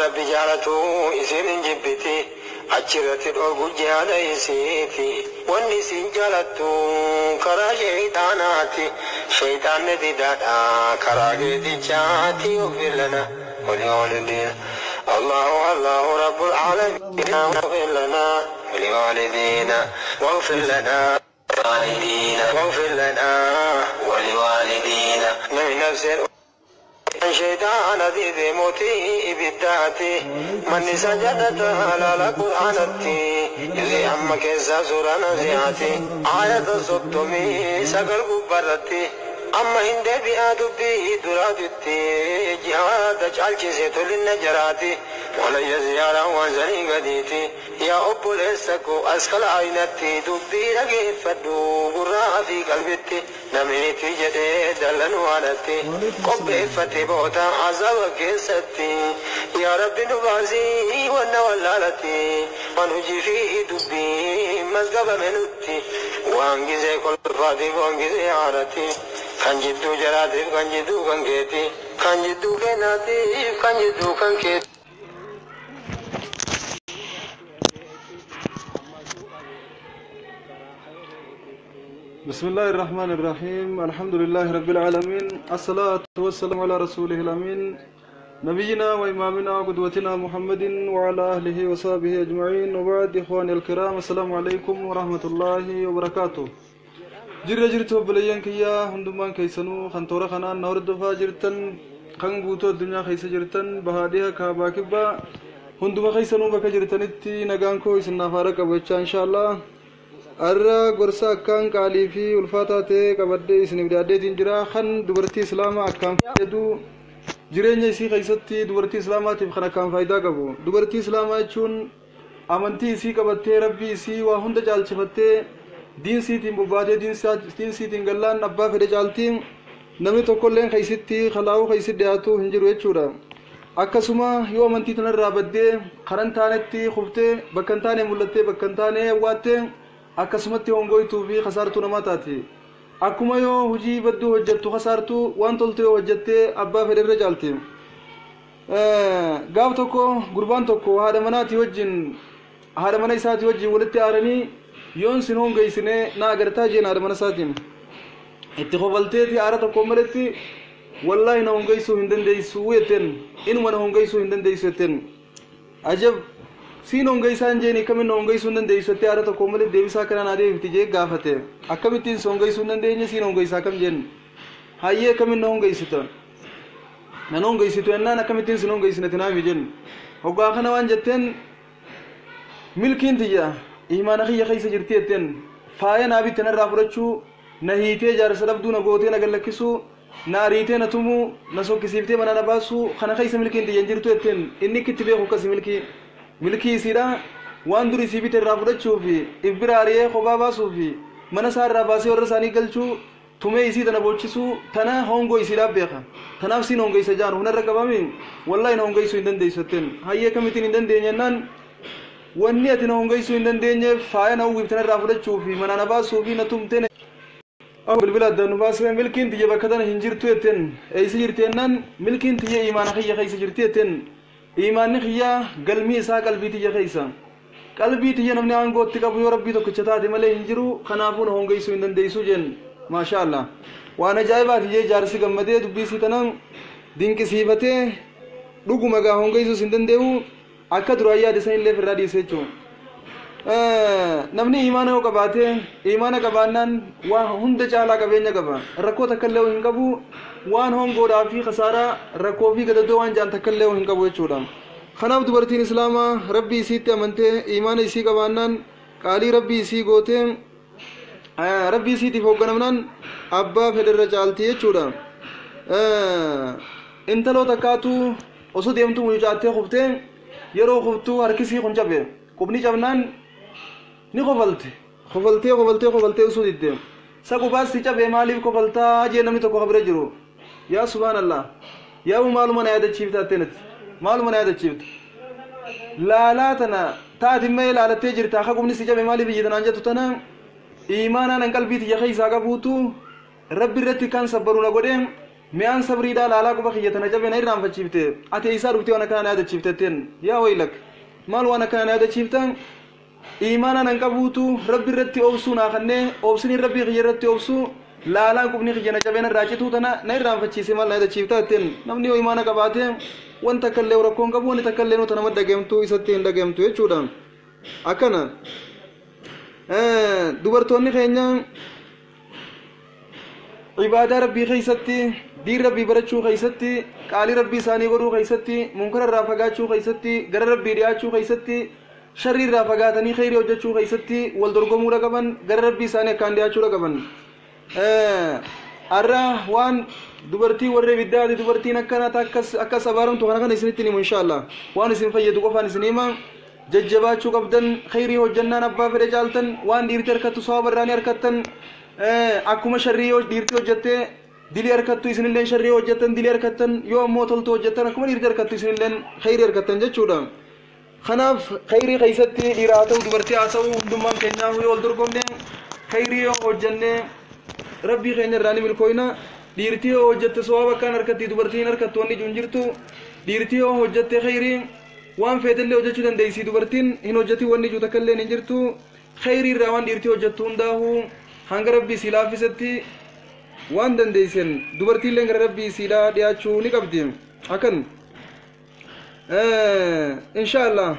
Rabbi jaalatu isiin hin jibbiti. Achirratti dhorgu jihaada isiiti. Wanni isin jaalattu karaa sheeyxaanaati. Sheeyxaanni didaadha karaa keetichaati. اغفر لنا ولوالدينا. الله الله رب العالمين. اغفر لنا ولوالدينا، واغفر لنا والدينا، واغفر لنا ولوالدينا. من نفس شيطان ديدي موتي ibiddaati. Manni isaa jannata laala qur'aanatti. Juzii amma keessaa suuraa nazi'aati. Ayata 39 gubbarratti. Amma hin deebi'aa dubbii duraatitti. Jihaada caalchise tolinna jaraati. Walayya ziyaaraan waan sanii gadiiti. Yaa obboleessa koo, as kala aynatti dubbii dhageeffadhu gurraa fi qalbitti. Namitti jedhee dallanuu haadhatti. Qopheeffate boota azaba keessatti. Yaa Rabbi, nu baasii wanna wallaalatti. Waan hojii fi dubbii mazgabame nutti. Waan gizee kolfaatiif, waan gizee haadhatti. Kan jidduu jaraatiif, kan jidduu kan keeti. Kan jidduu kennaatiif, kan jidduu kan keeti. بسم الله الرحمن الرحيم. الحمد لله رب العالمين، الصلاة والسلام على رسوله الأمين، نبينا وإمامنا وقدوتنا محمد وعلى أهله وصحبه أجمعين، وبعد. إخواني الكرام، السلام عليكم ورحمة الله وبركاته. Jirra jirtu obboleeyyan kiyyaa hundumaan keessanuu kan toora kanaan na hordofaa jirtan, kan guutuu addunyaa keessa jirtan, bahaadhiha, kaabaa, kibbaa, hunduma keessanuu bakka jirtanitti nagaan koo isin naaf haadha qabu jechaa, inshaallah har'a gorsa akkaan qaalii fi ulfaataa ta'e qabadhee isiniif dhiyaadheetiin jira, kan dubartii islaamaa akkaan fayyadu, jireenya isii keessatti dubartii islaamaatiif kan akkaan faayidaa qabu. Dubartii islaamaa jechuun amantii isii qabattee, rabbii isii waa hunda caalchifattee, diin siitiin bobbaatee, diin siitiin gallaan abbaa fedhe caaltiin, namni tokkolleen keessitti kalaa'uu keessi dhiyaatu hin jiru jechuudha. Akkasuma yoo amantii tanarraa baddee, karan taanetti kuftee, bakka hin taane mul'attee, bakka hin taane awwaattee, akkasumatti hongoytuu fi kasaartuu namaa taati. Akkuma yoo hojii badduu hojjettu kasaartuu, waan toltu yoo hojjettee abbaa fedhe irra caalti. Gaaf tokko gurbaan tokko haadha manaatii wajjin, haadha mana isaatii wajjin walitti aaranii, "Yoon sin hongeysine na agartaa," jeen haadha mana isaatiin. Itti kofalteeti aara tokko maletti, "Wallaahi na hongeysuu hin dandeeysu," jetteen. "Inuma na hongeysuu hin dandeeysu," jetteen. "Ajab, siin hongeysaan jeeni, akkamin na hongeysuu hin dandeeysu?" jettee aara tokko malee deebisaa kana naa deebifti jee gaafate. "Akkamittiin si hongeysuu hin dandeenye? Siin hongeysaa akkam?" jeen. "Hayyee, akkamin na hongeysita? Nan hongeysitu jennaan akkamittiin sin hongeysinati naami?" jeen. Hoggaa kana waan jetteen, "Milkiin tiyya imaana kiyya keessa jirti," jetteen. "Faaya naa bitte narraa fudhachuu, na hiitee jaarsa dhabduu na gootee na gallakkisuu, na ariitee na tumuu, na sokkisiiftee mana na baasuu, kana keessa milkiin tiyya hin jirtu," jetteen. Inni itti beeku akkasi milkii isiidha waan dur isii bite irraa fudhachuu fi if bira ari'ee kophaa baasuu fi mana isaa irraa baasee warra isaanii galchuu, tumee isii tana boochisuu, tana hongoo isiidhaaf beeka. "Tanaaf siin hongeessa jaan hunarra qabami. Wallaahi na hongeessuu hin dandeessu," jetteen. "Hayyee, kamittiin hin dandeenye?" jennaan, "Wanni ati na hongeessuu hin dandeenyeef faaya na uwwifte narraa fudhachuu fi mana na baasuu fi na tumtee bilbila addaan nu baasee milkiin tiyya bakka tana hin jirtu," jetteen. "Eessa jirti?" jennaan, "Milkiin tiyya imaana kiyya keessa jirti," jetteen. "Imaanni kiyya galmii isaa qalbii tiyya keessa. Qalbii tiyya namni aangootti qabu yoo rabbii tokkicha taate malee hin jiru. Kanaafuu na hongeessuu hin dandeessu," jeen. "Maasha Allah, waan ajaa'ibaati," jee. Jaarsi gammadee dubbii isii tana dinqisiifatee, dhuguma gaa hongeessuus hin danda'u, akka duraan yaade sanillee ofirraa dhiise jechuudha. Namni imaana yoo qabaate, imaana qabaannaan waan hunda caalaa qabeenya qaba. Rakkoo takka illee hin qabu. Waan hongoodhaa fi kasaaraa, rakkoo fi gadadoo waan jaan takka illee hin qabu jechuudha. Kanaaf dubartiin islaamaa rabbii isiitti amantee imaana isii qabaannaan, qaalii rabbii isii gootee, rabbii isiitiif hoogganamnaan abbaa fedherra caalti jechuudha. Intaloo takkaatu osoo deemtuu mucucaattee kuftee, yeroo kuftuu harkisii kun cabe. Qubni cabnaan ni kofalte. Kofaltee, kofaltee, kofaltee osoo didde. "Sa qubaas si cabe, maaliif kofaltaa?" jee namni tokko kabira jiru. "Yaa subhaanallah, yaa maaluma na yaadachiifta atteenati? Maaluma na yaadachiifta? Laalaa tana taati mee ilaalattee jirta. Akka qubni si cabe maaliif iyya tanaan jettu tana? Imaanaan an qalbii tiyya keessaa qabuutu rabbi irratti kan sabbaru na godhe." Mi'aan sabriidhaa laalaa quba kiyya tana cabe na irraanfachiifte. Ati eessaa dhuftee waan akkana na yaadachiifte jetteen. Yaa waylak, maal waan akkana na yaadachiifta? Iimaana nan qabuutu rabbi irratti obsuu naa kannee, obsini rabbii kiyya irratti obsuu laalaan qubni kiyya na cabee narraa cituu tana na irraanfachiise, maal na yaadachiifta jetteen. Namni yoo iimaana qabaate wanta akka illee rakkoon qabu, wanti takka illee nuta nama dhagahamtu isatti hin dhagahamtu jechuudha. Akkana dubartoonni keenya ibaadaa rabbii keessatti, diin rabbii barachuu keessatti, qaalii rabbii isaanii godhuu keessatti, munkara irraa fagaachuu keessatti, gara rabbii dhiyaachuu keessatti, sharrii irraa fagaatanii kheyrii hojjechuu keessatti wal dorgomuudha qaban, gara rabbii isaanii akkaan dhiyaachuudha qaban. Arra waan dubartii warra ibiddaati, dubartiin akkana akkas abaaramtu kana isinitti himu inshaallah. Waan isin fayyadu qofaan isin hima. Jajjabaachuu qabdan, kheyrii hojjannaan abbaa fedhe caaltan, waan dhiirti harkattu sawaba irraa ni harkattan. Akkuma sharrii yoo dhiirti hojjatte dilii harkattu, isinilleen sharrii hojjettan dilii harkattan, yoo ammoo toltu hojjettan akkuma dhiirti harkattu isinilleen kheyrii harkattan jechuudha. Kanaaf kheyrii keessatti dhiira haa ta'u dubartii haa ta'u hundummaan keenyaa yoo wal dorgomne kheyrii yoo hojjenne rabbii keenya irraa ni milkooyna. Dhiirtii yoo hojjette sawaaba akkaan harkatti, dubartiin harkattu wanni ijuun jirtu. Dhiirtii yoo hojjette kheyrii waan feetellee hojjechuu dandeessi, dubartiin hin hojjetin wanni ijuu takka illee hin jirtu. Kheyrii irraa waan dhiirtii hojjettu hundaa'uu hanga rabbii si laaffisetti waan dandeeysen dubartiilleen gara rabbii siidhaa dhiyaachuu ni qabdi. Akkan inshaallah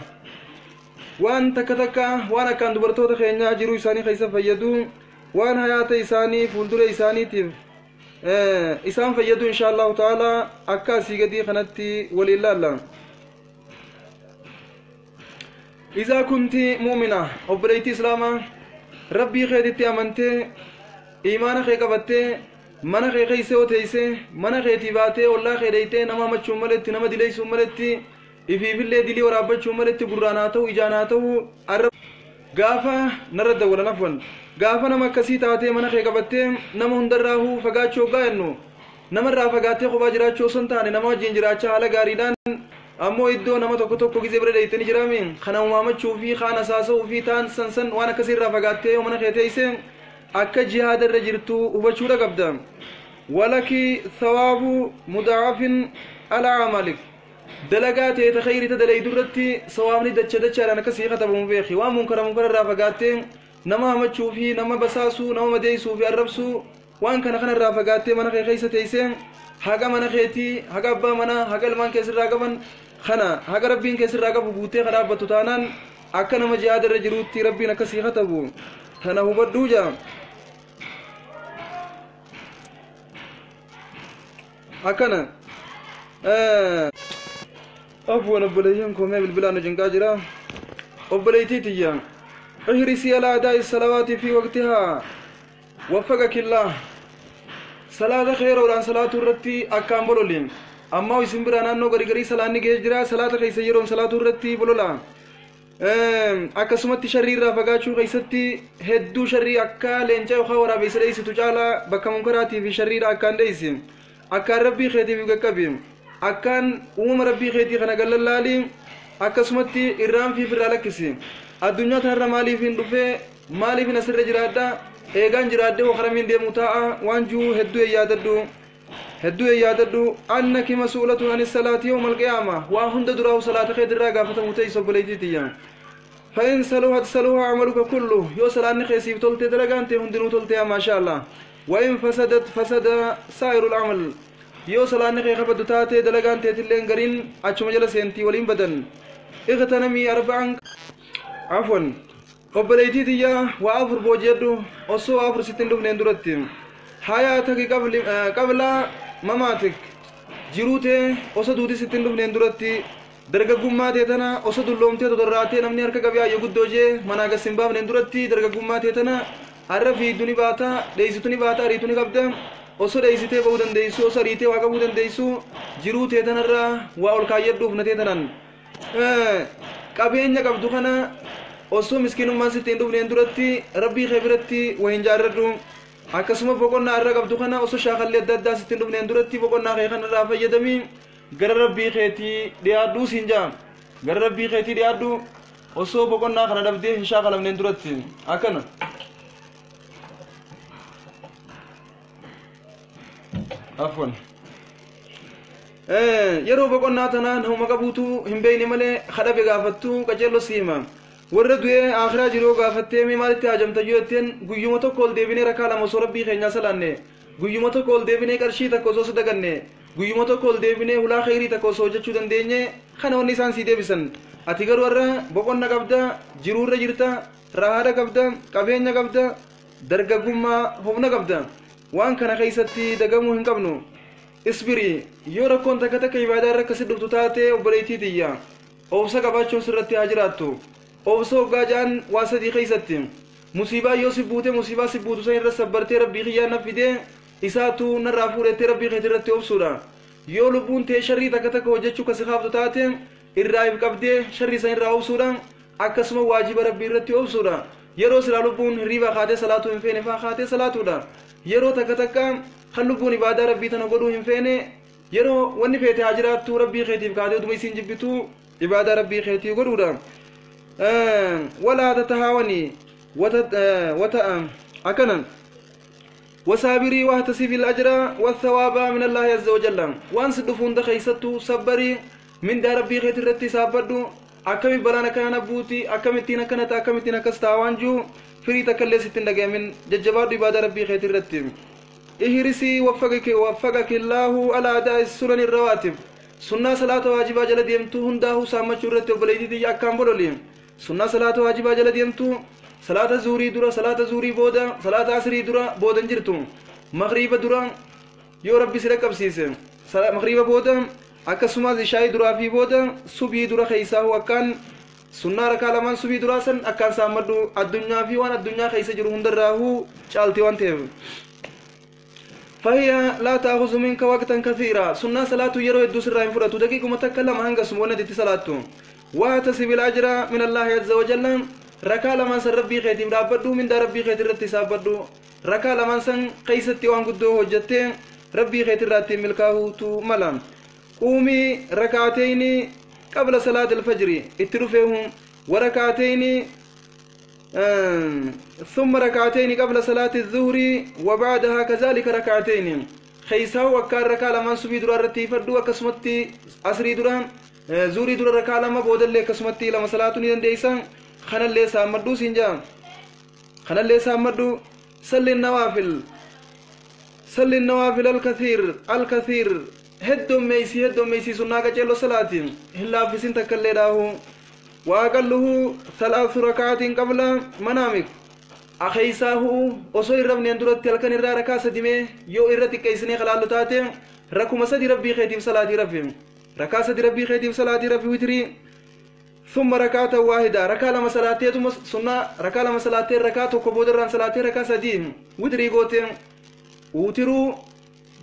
waan takka takka waan akkaan dubartoota keenyaa jiruu isaanii keessa fayyadu, waan hayaata isaanii fuuldura isaaniitiif isaan fayyadu inshaallahu ta'ala akka asii gadii kanatti waliin laalla. Izaa kunti mu'mina, obboleettii islaamaa rabbii keetitti amantee iimaana kee qabattee mana kee keessa yoo teessee mana keetii baatee ollaa kee dheeytee nama hamachuun maletti, nama dileessuun maletti, ifiifillee dilii waraabbachuun maletti, gurraan haa ta'u ijaan haa ta'u arra gaafa narra dawwalan, afwan, gaafa nama akkasii taatee mana kee qabattee nama hundarraahuu fagaachuu hoggaa jennu namarraa fagaattee kophaa jiraachuu osoo hin taane nama wajjin jiraachaa haala gaariidhaan, ammoo iddoo nama tokko tokko gizee bira dheeytanii jiraami kana uumamachuu fi kaan hasaasa'uu fi taan san san waan akkasii irraa fagaattee yoo mana kee teessee akka jihaada irra jirtu hubachuudha qabda. Walaki thawaabu mudaacafin ala amalik, dalagaa ta'e ta kheyrii ta dalaydu irratti sawaabni dacha dachaadhaan akkasii katabamu beeki. Waan munkara irraa fagaattee nama hamachuu fi nama basaasuu, nama madeessuu fi arrabsuu waan kana kana irraa fagaattee mana kee keessa teessee haqa mana keetii, haqa abbaa manaa, haqa ilmaan keessirraa qaban kana, haqa rabbiin keessirraa qabu guutee ka dhaabbattu taanaan akka nama jihaada irra jiruutti rabbiin akkasii katabu, tana hubadhuu jaa. Akkana afwan obboleeyyan koomee bilbilaan nu cinqaa jira. Obboleeytii tiyya, ihrisii alaa adaa'i salawaati fi waqtihaa waffaqakillah. Salaata yeroodhaan salaatuu irratti akkaan bololi. Ammaa isin biraa naannoo garii garii salaanni gahee jira, salaata keessa yeroon salaatuu irratti bolola. Akkasumatti sharrii irraa fagaachuu keessatti hedduu sharrii akka leenca yookaan waraabessa dheessitu caalaa bakka munkaraatii fi sharriidha akkaan dheessi. Akkaan rabbii keetiif qaqqabi, akkaan uumama rabbii keetii kana gallallaali. Akkasumatti irraan fiif irraa lakkisi. Addunyaa tanarra maaliif hin dhufee, maaliif hin asirra jiraadha, eegaan jiraadhe hoo karamiin deemu taa'a waan jiru hedduu yaadadhu, hedduu yaadadhu. Annaki mas'uulatun anis salaati yawma alqiyaama, waa hunda duraa salaata keetirraa gaafatamu ta'e obboleettii tiyya. فإن صلحت صلح عملك كله، يو سلاني خيسيف تولتي دلغان تي هندنو تولتي ما شاء الله، وإن فسدت فسد سائر العمل، يو سلاني خي خبدو تاتي دلغان تي تلين غرين أچو مجلس سنتي ولين بدن. اغتنمي أربعا، عفوا obboleettii tiyya, waa afur booji'adhu osoo afur sitti hin dhufneen duratti. Hayaataki qabla mamaatik, jiruu tee osoo duuti sitti hin dhufneen duratti, dargaggummaa tee tana osoo dulloomtee totorraatee namni harka qabee ayyo guddoo jee manaa gas hin baafneen duratti. Dargaggummaa tee tana har'a fiiddu ni baata, dheeysitu ni baata, ariitu ni qabda. Osoo dheeysitee ba'uu dandeessu, osoo ariitee waa qabuu dandeessu, jiruu tee tanarraa waa ol kaayyadhuuf na tee tanan. Qabeenya qabdu kana osoo miskiinummaan sitti hin dhufneen duratti rabbii kee biratti waa hin jaarradhu. Akkasuma boqonnaa irra qabdu kana osoo shaakalli adda addaa sitti hin dhufneen duratti boqonnaa kee kanarraa fayyadamii gara rabbii keetii dhiyaadhuu siin jaa. Gara rabbii keetii dhiyaadhu osoo boqonnaa kana dhabdee hin shaakalamneen duratti. Akkana afwan. Yeroo boqonnaa tanaa nama qabuutu hin beeyne malee kadhabe gaafattu qaceello siima. Warra du'ee akhiraa jiru gaafattee mee maalitti hajamta yoo jetteen, guyyuma tokko ol deebinee rakaa lama osoo rabbii keenyaa salaanne, guyyuma tokko ol deebinee qarshii takka osoo sadaganne, guyyuma tokko ol deebinee hulaa khayrii takka osoo hojjechuu dandeenye, kana wanni isaan sii deebisan. Ati garuu har'a boqonna qabda, jiruurra jirta, rahaadha qabda, qabeenya qabda, dargaggummaa humna qabda. Waan kana keessatti dagamuu hin qabnu. Isbirii, yoo rakkoon takka takka ibaadaa irra akkasi dhuftu taate, obboleettii tiyya, obsa qabaachuun sirratti haa jiraattu. Obsa hoggaa ja'an waa sadii keessatti: musiibaa yoo si buute, musiibaa si buutu san irra sabbartee, rabbii kiyyaa na fidee isaatu narraa fuudhettee rabbii keetii irratti obsuudha. Yoo lubbuun tee sharrii takka takka hojjechuu kasi kaaftu taate, irraa if qabdee sharrii san irraa obsuudha. Akkasuma waajiba rabbii irratti obsuudha. Yeroo silaa lubbuun hirriibaa kaatee salaatuu hin feene faa kaatee salaatuudha. Yeroo takka takka kan lubbuun ibaadaa rabbii tana godhuu hin feene, yeroo wanni feete haa jiraattu, rabbii keetiif kaatee utuma isiin jibbitu ibaadaa rabbii keetii godhuudha. Walaa tatahaawanii wata akkana وصابري واحتسبي الأجر والثواب من الله عز وجل. وان سدفون دخيستو صبري من دار ربي خيت الرتي سابدو. akkami balaan akkana buuti, akkamittiin akkana ta'a, akkamittiin akkas ta'a waan jiru firii takka illee sitti hin dhagayamin. Jajjabaadhu ibaadaa rabbii keetii irratti. احرصي وفقك الله على أداء السنن الرواتب. Sunnaa salaata waajibaa jala deemtu hundaa'uu saammachuu irratti, obboleettii tiyya, akkaan bololi. Sunnaa salaata waajibaa jala deemtu, salaata zuurii dura, salaata zuurii booda, salaata asrii dura boodan jirtu, magriiba dura yoo rabbi si dhaqqabsiise, magriiba booda, akkasumas ishaayii duraa fi booda, subii dura keeysaa'u akkaan sunnaa rakaa lamaan subii duraa san akkaan saammadhu. Addunyaa fi waan addunyaa keessa jiru hundarraahuu caalti waan ta'eef. فهي لا تأخذ منك وقتا كثيرا. سنة صلاة يرو يدوس الرحم فرأتو دقيقة متكلم هنگس مونة صلاة. واحتسب الأجر من الله عز وجل. ركا لمن سن ربي خيتي رابدو من دا ربي خيتي رتي سابدو. ركا لمن سن قيستي وان قدو هجتين ربي خيتي راتي ملكاه تو ملام. قومي ركعتين قبل صلاة الفجر اترفيهم، وركعتين ثم ركعتين قبل صلاة الظهر، وبعدها كذلك ركعتين. خيساو وكار ركع لمن سبي درا رتي فدو. أكسمتي أسري درا زوري درا ركع لما بودل كسمتي لما صلاة نديسان. خنا اللي سامدو سينجا، خنا اللي سامدو. صلي النوافل، صلي النوافل الكثير الكثير. هدوميسي هدوميسي سنة كجلو صلاة هلا في سنة كله. وأقله ثلاث ركعات قبل منامك. أخيساه osoo hin rafneen duratti halkan irraa rakaa sadimee yoo irra xiqqeessinee kalaallu taate, rakuma sadi rabbii keetiif salaatii rafi. Rakaa sadi rabbii keetiif salaatii rafi, witirii. ثم ركعة واحدة. ركعة لما صلاتي سنة ركعة لما صلاتي، ركعة tokko boodarraan salaatee rakaa sadii witirii goote. Wutiruu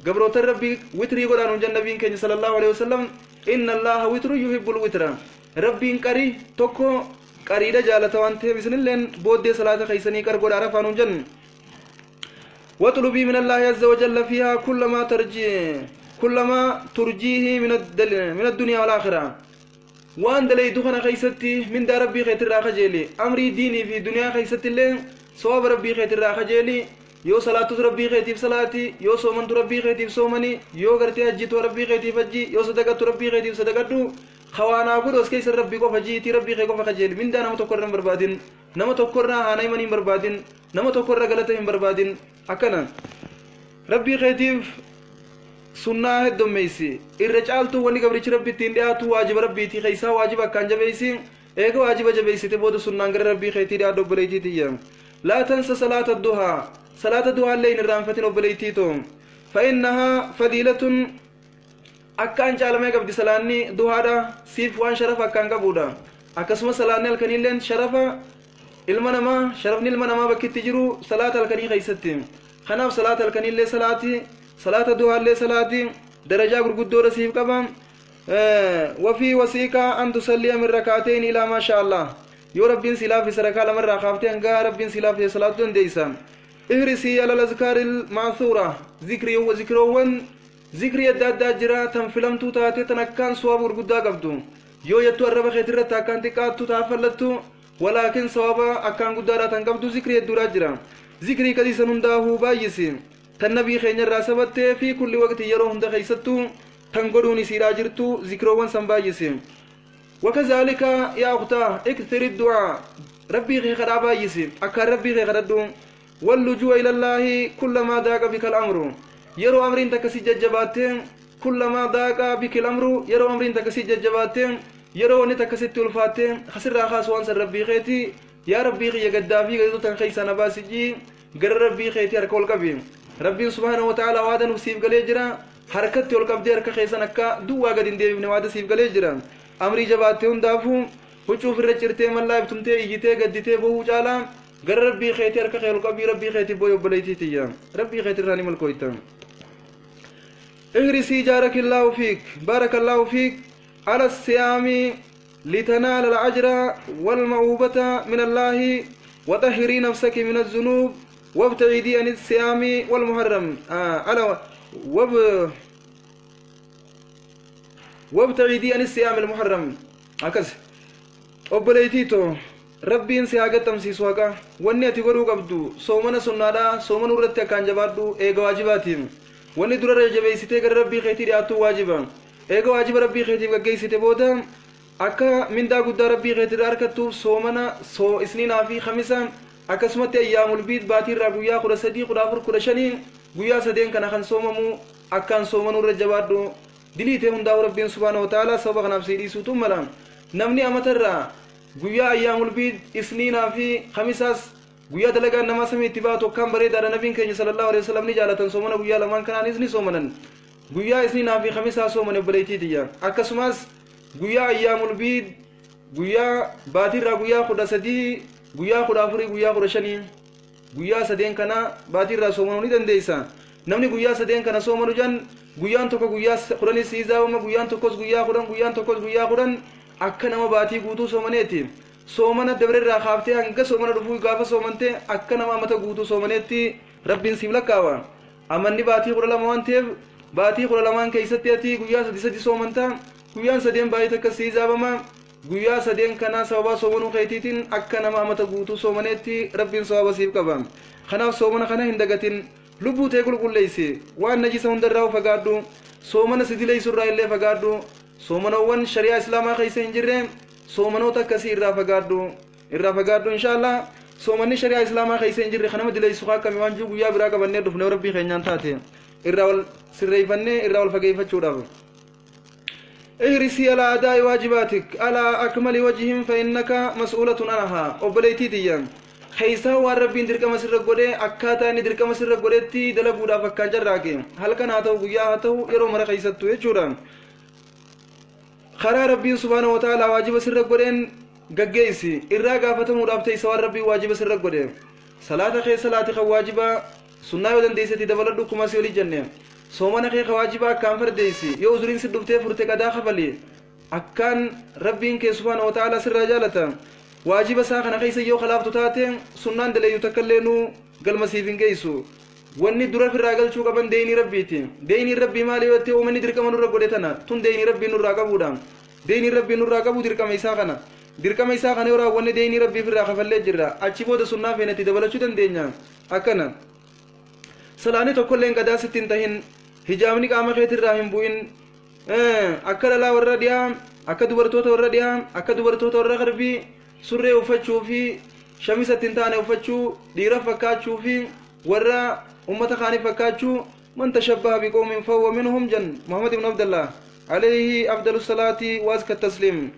gabroota rabbii witirii godhaan hun nabiin keenya صلى الله عليه وسلم: إن الله وتر يحب الوتر. Rabbiin qarii tokko qariidha jaalata waan ta'eef, isinilleen booddee salaata keeysanii qar godhaa rafaan hun jennu. واطلبي من الله عز وجل فيها كل ما ترجيه من الدنيا والآخرة. Waan dalaydu kana keeysatti mindaa rabbii keetirraa kajeeli. Amrii diinii fi duniyaa keeysatti illee sawaaba rabbii keetirraa kajeeli. Yoo salaatus rabbii keetiif salaati, yoo soomantu rabbii keetiif soomani, yoo gartee hajjitu rabbii keetiif hajji, yoo sadaqattu rabbii keetiif sadaqadhu. Hawaanaa godhu as keessa rabbii qofa jiitii rabbii kee qofa kajeeli. Mindaa nama tokko irra hin barbaadin, nama tokko irraa haana himanii hin barbaadin, nama tokko irra galata hin barbaadin. Akkana rabbii keetiif sunnaa heddommeeysi. Irra caaltu wanni gabrichi rabbi ittiin dhiyaatu waajiba rabbiitii keeysaa waajiba akkaan jabeeysi. Eega waajiba jabeeysite booda sunnaan gara rabbii keetii dhiyaadhu, obboleeytii tiyya. لا تنس صلاة الضحى. صلاة الضحى illee hin irraanfatin, obboleeytii too. فإنها فضيلة. Akkaan caalamee qabdi salaanni duhaadha siif, waan sharafa akkaan qabuudha. Akkasuma salaanni halkaniilleen sharafa ilma namaa, sharafni ilma namaa bakkitti jiru salaata halkanii keeysatti. Kanaaf salaata halkaniillee salaati, salaata duhaallee salaati, darajaa gurguddoodha siif qaba. وفي وسعك أن تصلي من ركعتين إلى ما شاء الله. Yoo rabbiin si laaffise rakaa lamarraa kaaftee hanga rabbiin si laaffise salaatu dandeeysa. احرصي على الأذكار المأثورة. Zikrii zikroowwan zikrii adda addaa jira tan filamtuu taate, tan akkaan sawaaba gurguddaa qabdu, yoo jettu arraba keetirratti akkaan xiqqaattu taafallattu, walaakin sawaaba akkaan guddaadha tan qabdu zikrii hedduudhaa jira. Zikrii kadiisan hundaahuu baay'isi, tan nabii keenya irraa sabattee. في كل وقت, yeroo hunda keeysattuu. Tan godhuun isiidhaa jirtu zikroowwan san baay'ise. وكذلك يا أختاه اكثر الدعاء، ربي خي خدا بايسي أكا ربي خي خددو، واللجوء إلى الله كلما ضاق بك الأمر. يرو أمرين تكسي ججباتين، كلما ضاق بك الأمر يرو أمرين تكسي ججباتين، يرو أني تكسي تلفاتين خسر خاص وانسر ربي خيتي يا ربي خي قدافي قدو تنخيس أنا باسجي قر ربي خيتي أركول قبي. ربي سبحانه وتعالى وعدا نفسيف قليجرا حركتي والقبدي أركا خيسان أكا دوا قدين ديبني وعدا سيف قليجرا. أمري جباتي هندافو huccuu ofirra cirtee mallaa ibtumtee iyyitee gadditee bohuu caalaa gara rabbii keetii harka kee ol qabii rabbii keetii booyi obboleettii tiyya rabbii keetii irraa ni malkooyta. اهرسي جارك الله فيك بارك الله فيك على الصيام لتنال الأجر والموهبة من الله، وطهري نفسك من الذنوب وابتعدي عن الصيام والمحرم على وابتعدي عن الصيام المحرم. هكذا obboleettiitoo rabbiin si haa gattamsiisu haqa. Wanni ati godhuu qabdu soomana sunnaadha, soomana irratti akkaan jabaadhu eega waajibaatiin. Wanni durarra jabeessitee gara rabbii keetii dhiyaattu waajiba. Eega waajiba rabbii keetiif gaggeessite booda akka mindaa guddaa rabbii keetirraa argattuuf soomana isniinaa fi khamisa akkasumatti ayyaamul biid baatiirraa guyyaa 13, 14, 15 guyyaa sadeen kana kan soomamu akkaan soomanuu irra jabaadhu. Diliitee hundaa'u rabbiin subhaanahu wa ta'aalaa sababa kanaaf si dhiisuutu mala. Namni amatarraa guyyaa ayyaamul biid isniinaa fi khamisaas guyyaa dalagaan namaa samii itti baatu akkaan bareedaadha. Nabiin keenya sallallahu alaihi wasallam ni jaalatan soomana guyyaa lamaan kanaanis ni soomanan. Guyyaa isniinaa fi khamisaa soomane obboleettii tiyya. Akkasumas guyyaa ayyaamul biid guyyaa baatiirraa guyyaa 13, guyyaa 14, guyyaa 15 guyyaa sadeen kana baatiirraa soomanuu ni dandeessa. Namni guyyaa sadeen kana soomanu jan guyyaan tokko guyyaa 10 siizaawama, guyyaan tokkos guyyaa 10, guyyaan tokkos guyyaa 10 akka nama baatii guutuu soomaneeti. Soomana dabarerraa kaaftee hanga soomana dhufuu gaafa soomante akka nama amata guutuu soomaneetti rabbiin siif lakkaawa. Amanni baatii 12 waan ta'eef baatii 12 keessatti ati guyyaa 3 soomanta, guyyaan sadeen baay'ee takka siizaabama. Guyyaa sadeen kana sababa soomanuu keetiitiin akka nama amata guutuu soomaneetti rabbiin sababa siif qaba. Kanaaf soomana kana hin dagatin, lubbuu tee qulqulleessi, waan najisa hundarraa fagaadhu, soomana si dileessurraa illee fagaadhu. Soomanawwan shari'aa islaamaa keessa hin jirre soomanoota akkasii irraa fagaadhu, irraa fagaadhu inshaallah. Soomanni shari'aa islaamaa keessa hin jirre kanama dileessu akkami waan jiru guyyaa biraa qabannee dhufne rabbii keenyaan taate irraa wal sirreeffannee irraa wal fageeffachuudhaaf. اهرسي على أداء واجباتك على أكمل وجه فإنك مسؤولة عنها. obboleettii tiyya keessaa waan rabbiin dirqama sirra godhe akkaataa inni dirqama sirra godhetti dalaguudhaaf akkaan carraaqe halkan haa ta'u guyyaa haa ta'u yeroo mara keessattu jechuudha. Karaa rabbiin subhaanahu wa ta'aalaa waajiba sirra godheen gaggeessi, irraa gaafatamuudhaaf teessa waan rabbiin waajiba sirra godhe. Salaata kee salaati kan waajiba sunnaa yoo dandeessetti dabaladhu kuma si olii jenne. Soomana kee waajiba akkaan fardeessi, yoo uzuriin si dhuftee furte qadaa kafali akkaan rabbiin kee subhaanahu wa ta'aalaa sirraa jaalata. Waajiba isaa kana keessa yoo kalaaftu taate sunnaan daleeyyu takka illee nu galma siif hin geessu. Wanni dura firraa galchuu qaban deeyinii rabbiiti. Deeyiniin rabbii maali yoo ta'e uummanni dirqama nurra godhe tana tun deeyinii rabbii nurraa qabuudha. Deeyiniin rabbii nurraa qabu dirqama isaa kana. Dirqama isaa kana yoo raawwanne deeyinii rabbii firraa kafallee jirra. Achi booda sunnaa feenatti dabalachuu dandeenya. Akkana salaanni tokkollee qadaa sitti hin tahin, hijaabni qaama keetirraa hin bu'in, akka dhalaa warra dhiyaa, akka dubartoota warra dhiyaa, akka dubartoota warra garbii surree uffachuu fi shamisa ittiin taane uffachuu, dhiira fakkaachuu fi warra ummata kaanii fakkaachuu. Man tashabbaha biqawmin fahuwa minhum jan Muhammad ibn Abdallah alayhi afdalu salaati wa azka tasliim.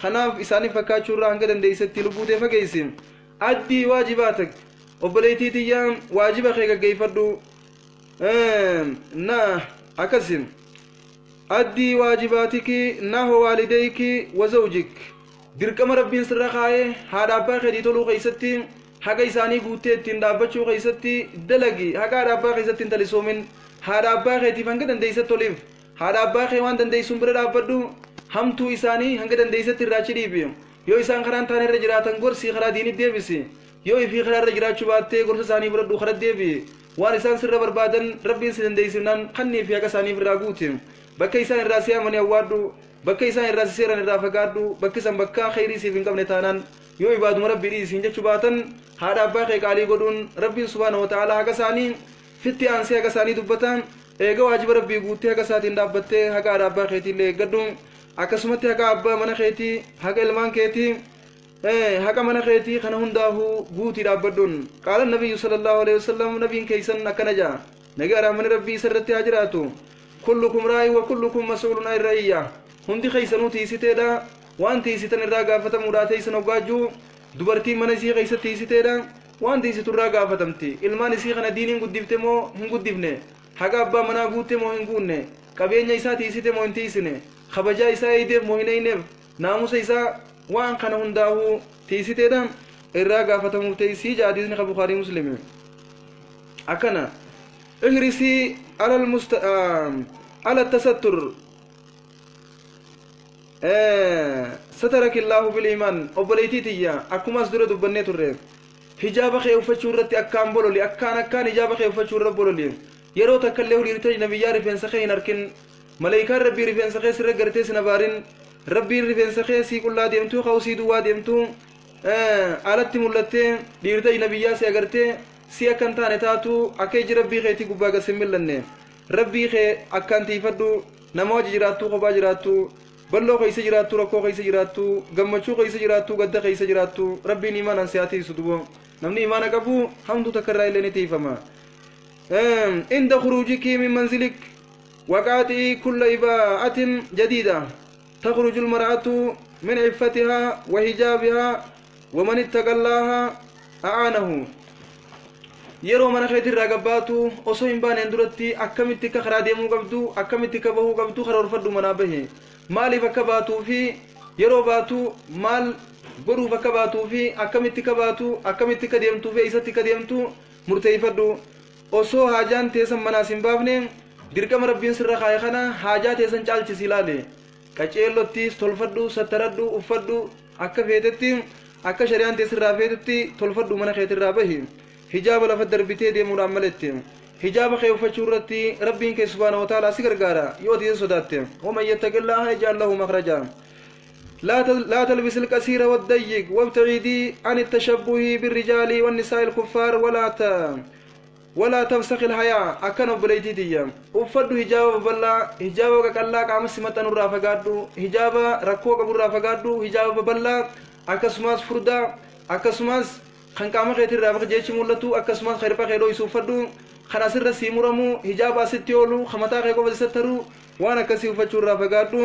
Kanaaf isaanii fakkaachuu irraa hanga dandeessetti lubbuu tee fageessi. Addii waajibaatak obboleettii tiyyaa waajiba kee gaggeeffadhu. Na akkasin addii waajibaatiki nahu waalidayki wa zawjik. Dirqama rabbiin sirra kaa'ee haadha abbaa keetii toluu keessatti haqa isaanii guuttee ittiin dhaabbachuu keessatti dalagi. Haqa haadha abbaa keessatti hin talisoomin. Haadha abbaa keetiif hanga dandeessetti toliif. Haadha abbaa kee waan dandeessuun bira dhaabbadhu. Hamtuu isaanii hanga dandeessetti irraa achi dhiibi. Yoo isaan karaan taane irra jiraatan gorsii karaa diinii deebisi. Yoo ifii karaa irra jiraachuu baattee gorsa isaanii fudhadhu karaa deebi. Waan isaan sirra barbaadan rabbiin si dandeessifnaan kannii fi haqa isaanii irraa guuti. Bakka isaan irraa si'amanii awwaadhu, bakka isaan irraa seeran irraa fagaadhu. Bakki san bakka khayrii siif hin qabne taanaan yoo ibaaduma rabbii dhiisiin jechuu baatan haadha abbaa kee qaalii godhuun rabbiin subhaanahu wa ta'aalaa haqa isaanii fitti aansee haqa isaanii dubbata. Eega waajiba rabbii guuttee haqa isaatiin dhaabbattee haqa haadha abbaa keetii illee eeggadhu. Akkasumatti haqa abbaa mana keetii, haqa ilmaan keetii, haqa mana keetii kana hundaafuu guutii dhaabbadhuun. Qaala nabiyyu sallallahu alaihi wasallam, nabiin keeysan akkana jaa, nagaa rahmanni rabbii isa irratti haa jiraatu: kullukum raa'i wa kullukum mas'uulun an ra'iyya. Hundi keeysanuu tiisiteedha, waan tiisitan irraa gaafatamuudha teeysan hoggaajuu. Dubartiin mana isii keessa tiisiteedha, waan tiisitu irraa gaafatamti. Ilmaan isii kana diiniin guddifte moo hin guddifne? Haqa abbaa manaa guutte moo hin guunne? Qabeenya isaa tiisite moo hin tiisine? Kabajaa isaa eeydeef moo hin eeyneef? Naamusa isaa, waan kana hundaa'uu tiisiteedha, irraa gaafatamuuf teessii jaa. Hadiisni ka Bukaarii Muslimi. Akkana ihrisii alal musta ala tasattur satarakillaahu bil iimaan. Obboleettii tiyya, akkuma as dura dubbannee turre, hijaaba kee uffachuu irratti akkaan bololi, akkaan akkaan hijaaba kee uffachuu irra bololi. Yeroo takka illee hiriirtee nabiyyaa rifeensa kee hin arkin, maleekaan rabbii rifeensa kee sirra gartee sin abaarin. Rabbiin rifeensa kee sii qullaa deemtuu ka'u, sii duwwaa deemtuu alatti mul'attee dhiirta nabiyyaa si agartee si akka hin taane taatu, akka iji rabbii keetii gubbaa gas hin mil'anne. Rabbii kee akkaan tiifadhu. Nama wajji jiraattuu, kophaa jiraattuu, balloo keessa jiraattuu, rakkoo keessa jiraattuu, gammachuu keessa jiraattuu, gadda keessa jiraattuu, rabbiin imaanaan si haa tiisu. Dubo namni imaana qabu hamtuu takka irraa illee ni tiifama. عند خروجك من منزلك وقاطعي كل إباءة جديدة. تخرج المرأة من عفتها وحجابها، ومن اتقى الله أعانه. Yeroo mana keetii irraa gabbaatu, osoo hin baaneen duratti akkamitti akka karaa deemuu qabdu, akkamitti akka bahuu qabdu karoorfadhu. Manaa bahe maaliif akka baatuu fi yeroo baatu maal godhuuf akka baatuu fi akkamitti akka baatu, akkamitti akka deemtuu fi eessatti akka deemtu murteeffadhu. Osoo haajaan teessan manaas hin baafne, dirqama rabbiin sirra kaaye kana haajaa teessan caalchisi ilaale. Qaceellottis tolfadhu, sattaradhu, uffadhu, akka feetetti, akka shari'aan teessirraa feetetti tolfadhu. Mana keetirraa bahi hijaaba lafa darbitee deemuudhaan maletti. Hijaaba kee uffachuu irratti rabbiin kee subhaana wa ta'ala si gargaara yoo ati sodaatte. ومن يتق الله يجعل له مخرجا. لا تلبس القصير والضيق، وابتعدي عن التشبه بالرجال والنساء الكفار، ولا تفسخ الحياء. Akkana obboleettii tiyya, uffadhu hijaaba babal'aa. Hijaaba qaqallaa qaama si maxxanu irraa fagaadhu. Hijaaba rakkoo qabu irraa fagaadhu. Hijaaba babal'aa, akkasumas furdaa, akkasumas kan qaama keetirraa bakka jechi mul'atu, akkasumas hirpha kee dho'isu uffadhu. Kan asirra sii muramu, hijaaba asitti oolu, kan mataa kee qofa sittaru, waan akkasii uffachuu irraa fagaadhu.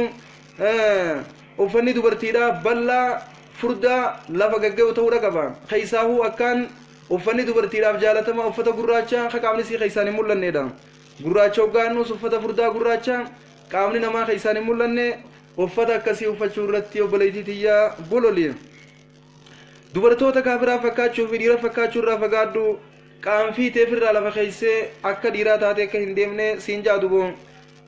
Uffanni dubartiidhaa bal'aa, furdaa, lafa gagga'u ta'uudha qaba. Keessaahuu akkaan uffanni dubartiidhaaf jaalatama uffata gurraacha ka qaamni sii keessaan hin mul'annedha. Gurraacha hoggaannus uffata furdaa gurraacha qaamni namaa keessaan hin mul'anne, uffata akkasii uffachuu irratti obboleettii tiyyaa bololi. Dubartoota kaafiraa fakkaachuu fi dhiira fakkaachuu irraa fagaadhu. Qaanfii teefirraa lafa keeysee akka dhiiraa taate akka hin deemne siin jaadubo.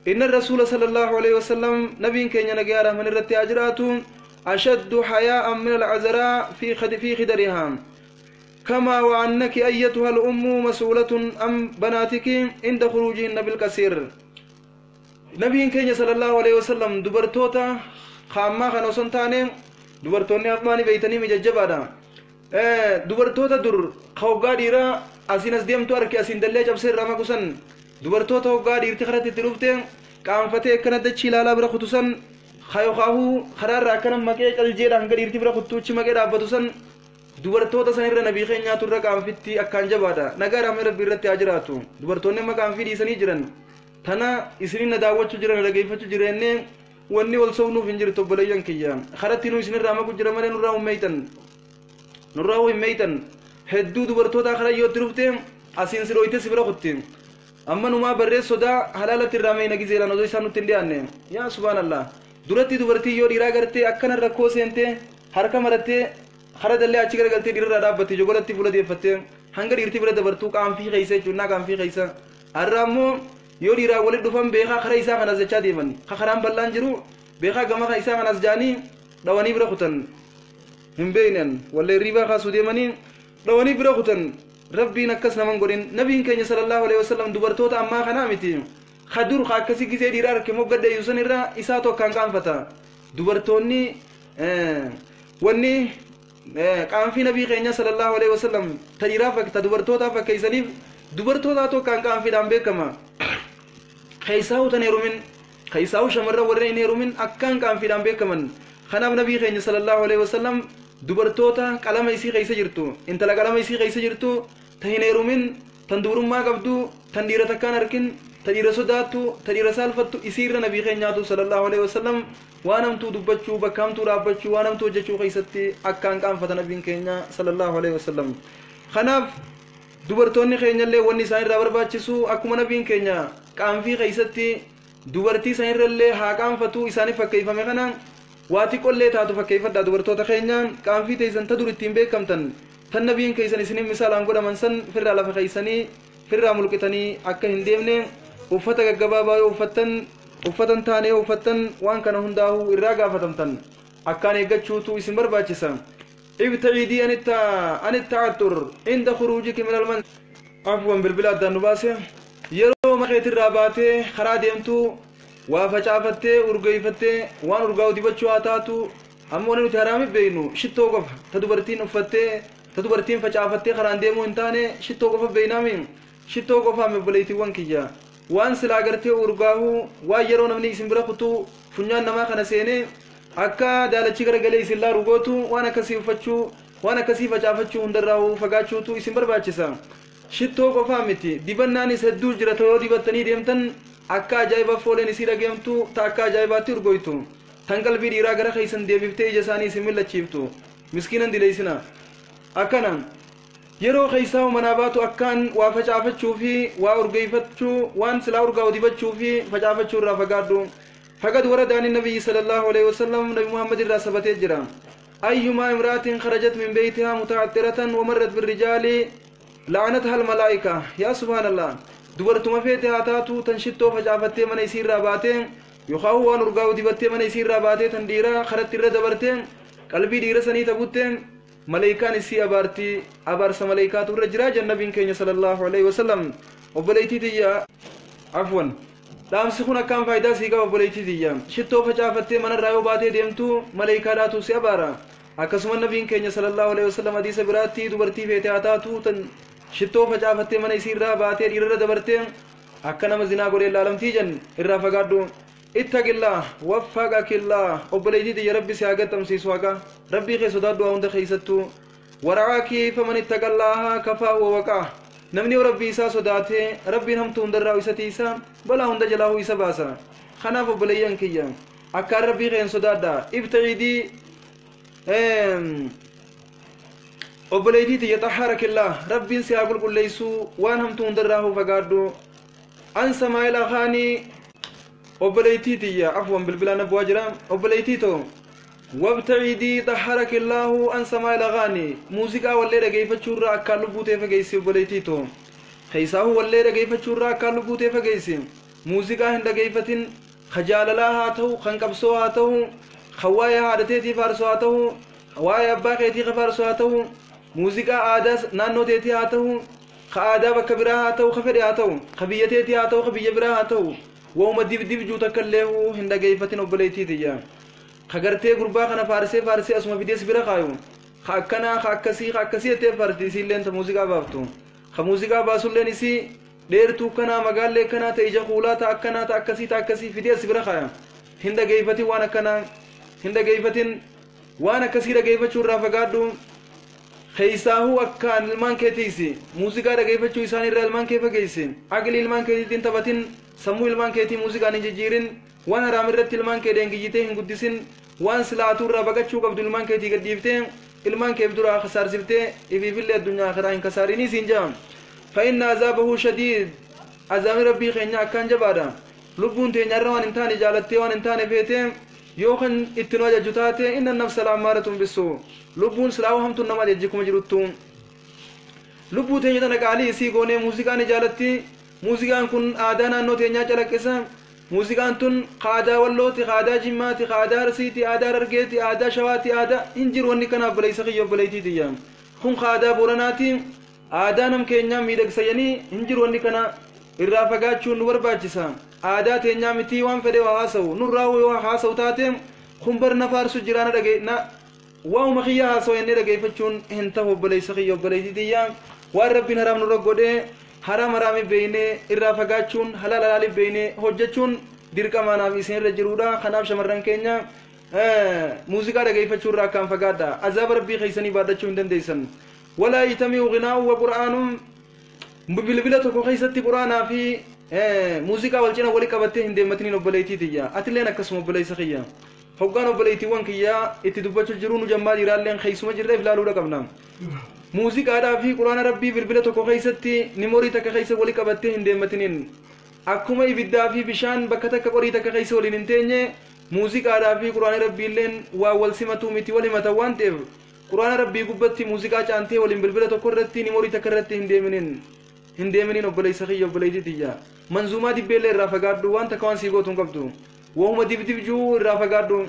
إن الرسول صلى الله عليه وسلم، نبي كين نجا رحمن الرتي أجراته، أشد حياء من العذراء في خدرها، كما وأنك أيتها الأم مسؤولة عن بناتك عند خروجهن بالقصير. نبي كين صلى الله عليه وسلم dubartoota خاما كانوا سنتاني dubartoonni afmaanii beeytanii mijajjabaadha. Dubartoota dur hoggaa dhiiraa asiin as deemtu arke asiin dallee cabsee irraa maqusan, dubartoota hoggaa dhiirti karatti itti dhufte qaanfatee akkana dachii ilaalaa bira kutusan, kayokaahuu karaarraa akkana maqee caljeedha hanga dhiirti bira kuttuuchi maqee dhaabbatu san, dubartoota san irra nabii keenyaatu irra qaanfitti akkaan jabaadha. Nagaa rahmee rabbii irratti haa jiraatu. Dubartoonni amma qaanfii dhiisanii jiran tana isinin na daawwachuu jiran, dhageeffachuu jireenne, wanni wal sobnuuf hin jirtu. Obboleeyyan kiyya, karatti nu isinirraa maqu jira malee nurraa hin meeytan, nurraa hin meeytan. Hedduu dubartoota karaa yoo itti dhufte asiin si dhoyte si bira kutti. Amma numaa barree sodaa halaalatti irraa meeyna gizeedhaan osoo isaan nutti hin dhiyaanne. Yaa subhaanallah, duratti dubartii yoo dhiiraa gartee akkana rakkoo seente harka marattee kara dallee achi garagaltee dhiirarraa dhaabbatte, jogolatti fuula deeffattee hanga dhiirti bira dabartuu qaanfii keessa jechuun naa qaanfii keessa. Har'a ammoo yoo dhiiraa walitti dhufan beekaa kara isaa kanas jechaa deeman, ka karaan bal'aan jiru beekaa gama isaa kanas jaanii dhawanii bira kutan. Hin beeynan wallee riibaa kaasuu deemanii dhawanii bira kutan. Rabbiin akkas naman godhin. Nabiin keenya sallallahu alaihi wasallam dubartoota ammaa kanaa miti. Kadur ka akkasii gisee dhiiraa arke moggadde yuusan irraa isaa tokkaan qaanfata. Dubartoonni wanni qaanfii nabii keenya sallallahu alaihi wasallam ta dhiiraa ta dubartootaa fakkeeysaniif dubartoota tokkaan qaanfiidhaan beekama. Keessaa'u tan heerumin, keessaa'u shamarran warreen hin heerumin akkaan qaanfiidhaan beekaman. Kanaaf nabii keenya sallallahu alaihi wasallam dubartoota qalama isii keessa jirtu, intala qalama isii keessa jirtu, ta hin heerumin, tan dubrummaa qabdu, tan dhiira takkaan harkin, ta dhiira sodaattu, ta dhiira saalfattu, isiirra nabii keenyaatu sallallahu alaihi wasallam waan hamtuu dubbachuu, bakka hamtuu dhaabbachuu, waan hamtuu hojjechuu keessatti akkaan qaanfata nabiin keenya sallallahu alaihi wasallam. Kanaaf dubartoonni keenyallee wanni isaan irraa barbaachisu akkuma nabiin keenya qaanfii keessatti dubartii isaan irrallee haa qaanfatu isaaniif fakkeeffame kana waa xiqqollee taatu fakkeeffadhaa. Dubartoota keenya, qaanfii teessan ta dur ittiin beekamtan, tan nabiin keessan isiniin misaalaan godhaman san firraa lafa keessanii firraa mulqitanii akka hin deemne, uffata gaggabaabaa yoo uffattan, uffata hin taane yoo uffattan, waan kana hundaa'uu irraa gaafatamtan. Akkaan eeggachuutu isin barbaachisa. Ibtacidii an itta'attur inda khuruujiki min alman. Afwan, bilbila addaan nu baase. Yeroo makeetirraa baatee karaa deemtu waa facaafattee urgeeffattee waan urgaa'u dibachuu haa taatu, ammoo wanni nuti haraami beeknu shittoo qofa, ta dubartiin uffattee, ta dubartiin facaafattee karaan deemuu hin taane shittoo qofa beeknaami. Shittoo qofaame, obboleettiiwwan kiyya, waan silaa gartee urgaa'u, waan yeroo namni isin bira kutuu funyaan namaa kana seenee akka daalachi garagalee isin laalu gootu, waan akkasii uffachuu, waan akkasii facaafachuu hundarraa fagaachuutu isin barbaachisa. Shittoo qofaa miti, dibannaanis hedduu jira. Yoo dibattanii deemtan akka ajaa'ibaa fooleen isii dhageemtu, ta akka ajaa'ibaatti urgoytu, tan qalbii dhiiraa gara keessan deebiftee ija isaanii isin millachiiftu. Miskiinan dileeysina. Akkana yeroo keessaa manaa baatu akkaan waa facaafachuu fi waa urgeeffachuu, waan silaa urgaa'u dibachuu fi facaafachuu irraa fagaadhu. فقد ورد عن النبي صلى الله عليه وسلم، نبي محمد الرا ثبتee jira: أيما امرأة خرجت من بيتها متعطرة ومرت بالرجال لعنتها الملائكة. يا سبحان الله، dubartuma feete haa taatu, tan shittoo facaafattee mana isiirraa baatee yookaan waan urgaa'u dibattee mana isiirraa baatee, tan dhiiraa karatti irra dabartee qalbii dhiira sanii tabuttee, maleeykaan isii abaartii, abaarsa maleeykaatu irra jira jannabiin keenya sallallahu alaihi wasallam. Obboleettii tiyya, afwan, dhaamsi kun akkaan faayidaa sii qaba. Obboleettii tiyya, shittoo facaafattee manarraa yoo baatee deemtu maleeykaadhaatu si abaara. Akkasuma nabiin keenya sallallahu alaihi wasallam hadiisa biraatti dubartii feete haa taatu, tan shittoo facaafattee mana isiirraa baatee dhiirarra dabartee akka nama zinaa godhee laalamtii jan. Irraa fagaadhu. اتق الله وفقك الله. Obboleettii tiyya, rabbi si haa gaxxamsiisu. Haqa rabbii kee sodaadhu haa hunda keeysattuu. ورعاك فمن اتقى الله كفاه ووقاه. Namni yoo rabbii isaa sodaate, rabbiin hamtuu hundarraa isa tiisa, balaa hunda jalaa isa baasa. Kanaaf obboleeyyan kiyya, akkaan rabbii keen sodaadha. ابتعدي obboleettii tiyya، طهرك الله, rabbiin si haa qulqulleessuu. Waan hamtuu hundarraa hoo fagaadhu. عن سماع الأغاني. Obboleettii tiyya, afwan, bilbilaan abbu'aa jira. Obboleettii too, وابتعدي طهرك الله عن سماع الأغاني. Muuziqaa wallee dhageeffachuurraa akkaan lubbuu ta'e fageessi. Obboleettii too, keessaahu wallee dhageeffachuurraa akkaan lubbuu ta'e fageessi. Muuziqaa hin dhageeffatin. Ka jaalalaa haa ta'u, kan qabsoo haa ta'u, kan waa'ee haadha teetii faarsu haa ta'u, waa'ee abbaa keetii ka faarsu haa ta'u, muuziqaa aadaa naannoo teetii haa ta'u, ka aadaa bakka biraa haa ta'u, ka fedhe haa ta'u, ka biyya teetii haa ta'u, ka biyya biraa haa ta'u, waa'uma dibdib juu takka illee hin dhageeffatin. Obboleettii tiyya, ka gartee gurbaa kana faarsee faarsee asuma fidees bira kaayu, ka akkanaa, ka akkasii, ka akkasii jettee faarti isiilleen, ta muuziqaa baaftu, ka muuziqaa baasulleen isii dheertuu kanaa, magaallee kanaa, ta ija kuulaa, ta akkanaa, ta akkasii, ta akkasii fidee as bira kaaya. Hin dhageeffatin, waan akkanaa hin dhageeffatin. Waan akkasii dhageeffachuu irraa fagaadhu. Keessaahuu akkaan ilmaan keetiisi muuziqaa dhageeffachuu isaan irraa ilmaan kee fageessi. Aqlii ilmaan keetiitiin taphatin, sammuu ilmaan keetii muuziqaan hin jijjiirin, waan haraam irratti ilmaan kee dheengiyitee hin guddisin. Waan silaatuu irraa baqachuu qabdu ilmaan keetii gadhiiftee ilmaan keef duraa kasaarsiftee ifiifillee addunyaa akhiraa hin kasaarinii siin jedham. فإن عذابه شديد. Azaabni rabbii keenya akkaan jabaadha. Lubbuun teenya irra waan hin taane jaalattee, waan hin taane feetee yoo kan itti nu ajajju taate, إن النفس لأمارة بالسوء. Lubbuun silaa'uu hamtuun nama ajajji kuma jiruttu. Lubbuu teenya tana qaalii isii goonee muuziqaan jaalatti. Muuziqaan kun aadaa naannoo teenyaa calaqqisa. Muuziqaan tun aadaa Wallooti, aadaa Jimmaati, aadaa Arsiiti, aadaa Harargeeti, aadaa Shawaati, aadaa hin jiru. Wanni kanaaf obboleessa kiyya, obboleettii, kun aadaa Booranaati, aadaa nam keenyaa miidhagsayanii hin jiru. Wanni kana irraa fagaachuun nu barbaachisa. Aadaa teenyaa mitii. Waan fedhe waa haasa'u nurraa yoo haasa'u taate, kun bar na faarsu jira, na dhage na waa'uma kiyya haasa'u jennee dhageeffachuun hin ta'u. Obboleessa kiyya, obboleettii tiyya, waan rabbiin haraam nurra godhee Haraam haraami beeynee irraa fagaachuun, halaal halaali beeynee hojjechuun dirqama naaf isin irra jiruudha. Kanaaf shamarran keenya muuziqaa dhageeffachuu irraa akkaan fagaadha. Azaaba rabbii keessanii baadhachuu hin dandeessan. Walaa yajtami'u ghinaa'u wa qur'aanuun, bilbila tokko keessatti quraanaa fi muuziqaa wal cina wali qabattee hin deemmatiniin obboleettii tiyya. Atilleen akkasuma obboleessa kiyya. Hoggaan obboleettiiwwan kiyyaa itti dubbachuu jiru nu jammaa dhiiraalleen keessuma jirreef ilaaluudha qabna. Muuziqaadhaa fi quraana rabbii bilbila tokko keessatti memory takka keessa wali qabattee hin deemmatiniin. Akkuma ibiddaa fi bishaan bakka takka qorii takka keessa waliin hin teenye, muuziqaadhaa fi quraana rabbiilleen waa wal simatuu miti, wal himatan waan ta'eef quraana rabbii gubbatti muuziqaa caantee waliin bilbila tokko irratti memory takka irratti hin deeminiin. Hin deeminiin obboleessa kiyya, obboleettii tiyya. Manzuumaa dibbeellee irraa fagaadhu, waan takka waan sii gootu hin qabdu. Wahuma dibdibjuu irraa fagaadhu.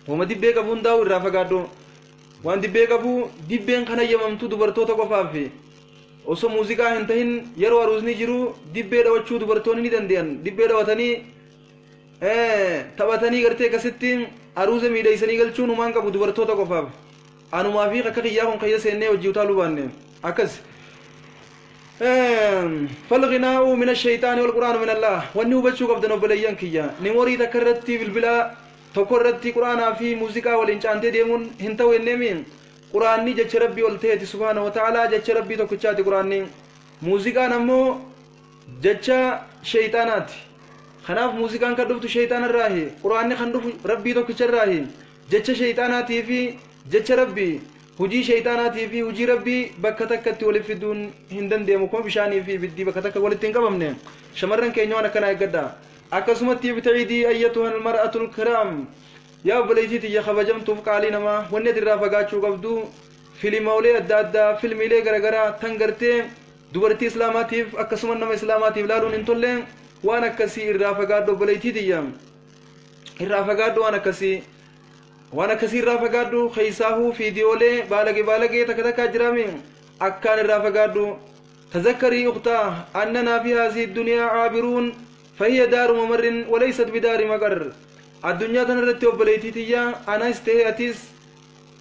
Wahuma dibbee qabu hundaa'u irraa fagaadhu. Waan dibbee qabu, dibbeen kan hayyamamtu dubartoota qofaaf. Osoo muuziqaa hin tahin yeroo aruusni jiru dibbee dhawachuu dubartoonni ni danda'an. Dibbee dhawatanii taphatanii gartee akkasitti aruuza miidhagsanii galchuun humaan qabu dubartoota qofaaf. Anumaa fi akka kiyyaa kun keessa seennee hojii utaaluu baanne akkas. فالغناء من الشيطان والقرآن من الله. Wanni hubachuu qabdan obboleeyyan kiyya, memory takka irratti bilbila tokko irratti quraanaa fi muuziqaa waliin caantee deemuun hin ta'u jenneemi. Quraanni jecha rabbii ol ta'eeti سبحانه وتعالى, jecha rabbii tokkichaati quraanni. Muuziqaan ammoo jecha sheeyxaanaati. Kanaaf muuziqaan kan dhuftu sheeyxaana irraahi, quraanni kan dhufu rabbii tokkicha irraahi. Jecha sheeyxaanaatii fi jecha rabbii, hujii sheeyxaanaatii fi hujii rabbii bakka takkatti walitti fiduun hin dandeemu, kuma bishaanii fi ibiddii bakka takka walitti hin qabamne. Shamarran keenya waan akkanaa eeggadha. Akkasumatti ابتعدي أيتها المرأة الكرام, yaa obboleettii tiyya kabajamtuuf qaalii namaa, wanni ati irraa fagaachuu qabdu filimoolee adda addaa, filmiilee garaagaraa tan gartee dubartii islaamaatiif akkasuma nama islaamaatiif laaluun hin tolle, waan akkasii irraa fagaadhu. Obboleettii tiyya, irraa fagaadhu, waan akkasii, waan akkasii irraa fagaadhu. Keessaahuu fiidiyoolee baalagee baalagee takka takkaa jiraami, akkaan irraa fagaadhu. تذكري أختاه أننا في هذه الدنيا عابرون، فهي دار ممر وليست بدار مقر. Addunyaa tanarratti obboleettii tiyya, anas ta'e atis,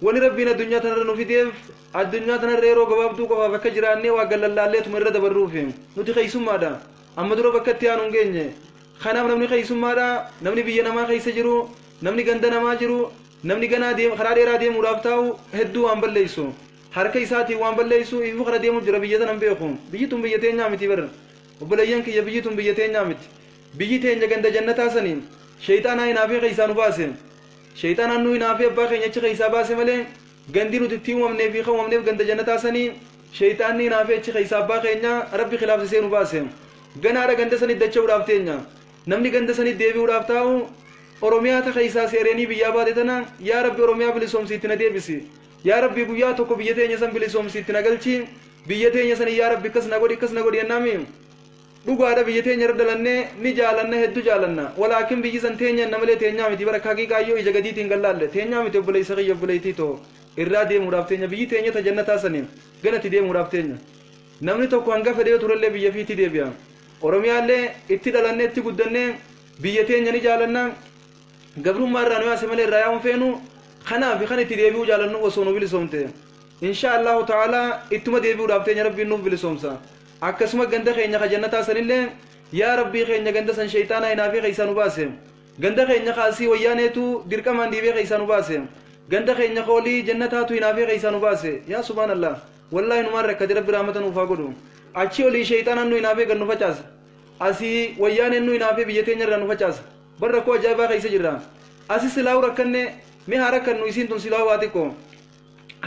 wani rabbiin addunyaa tanarra nu fideef addunyaa tanarra yeroo gabaabduu qofaaf akka jiraannee waa gallallaalleetuma irra dabarruuf. Nuti keessummaadha, amma dura bakka itti aanu hin geenye. Kanaaf namni keessummaadha, namni biyya namaa keessa jiru, namni ganda namaa jiru, namni ganaa karaa dheeraa deemuudhaaf taa'u hedduu waan balleessu, harka isaatiin waan balleessu ifuu kara deemu jira. Biyya tanan beeku, biyyi tun biyya teenyaa miti bara. Obboleeyyan kiyya, biyyi tun biyya teenyaa miti. Biyyi teenya ganda jannataa saniin sheeyxaanaa hinaafee keessaa nu baase. Sheeyxaanaan nu hinaafee abbaa keenya achi keessaa baase malee gandi nuti itti uumamnee fi kan uumamneef ganda jannataa sanii sheeyxaanni hinaafee achi keessaa abbaa keenya rabbi khilaafsisee nu baase. Ganaadha ganda sanitti dacha'uudhaaf teenya. Namni ganda sanitti deebi'uudhaaf taa'u, Oromiyaa ta keessaa seereenii biyyaa baate tana, yaa rabbi Oromiyaa bilisoomsiitti na deebisi, yaa rabbi guyyaa tokko biyya teenya san bilisoomsiitti na galchi, biyya teenya san yaa rabbi akkas na godhi, akkas na godhi jennaami. Dhugaadha, biyya teenya irra dalannee ni jaalanna, hedduu jaalanna, walaakin biyyi san teenya namalee teenyaa miti bara. Haqiiqaayyoo ija gadiitiin gallaalle teenyaa miti. Obboleessa kiyya, obboleettii too, irraa deemuudhaaf teenya. Biyyi teenya ta jannataa saniin ganatti deemuudhaaf teenya. Namni tokko hanga fedhee turellee biyya fiitti deebi'a. Oromiyaallee itti dhalannee itti guddannee biyya teenya ni jaalanna. Gabrummaa irraa nu yaase malee irraa yaa'uun feenu. Kanaaf kan itti deebi'uu jaalannu osoo nu bilisoomte, إن شاء الله تعالى ittuma deebi'uudhaaf teenya, rabbiin nuuf bilisoomsa. Akkasuma ganda keenya ka jannataa sanillee, yaa rabbii keenya ganda san sheeyxaana hinaafee keessaa nu baase, ganda keenya kaasii wayyaaneetu dirqamaan dhiibee keessaa nu baase, ganda keenya koolii jannataatu hinaafee keessaa nu baase. Yaa سبحان الله, wallaahi numaan rakkate. Rabbi rahmata nuuf haa godhu. Achi olii sheeyxaanaan nu hinaafee gad nu facaasa, asii wayyaaneen nu hinaafee biyya teenya irraa nu facaasa. Bar rakkoo ajaa'ibaa keessa jirra. Asi silaa'u rakkanne, mee haa rakkannu, isiin tun silaa'u waa xiqqoo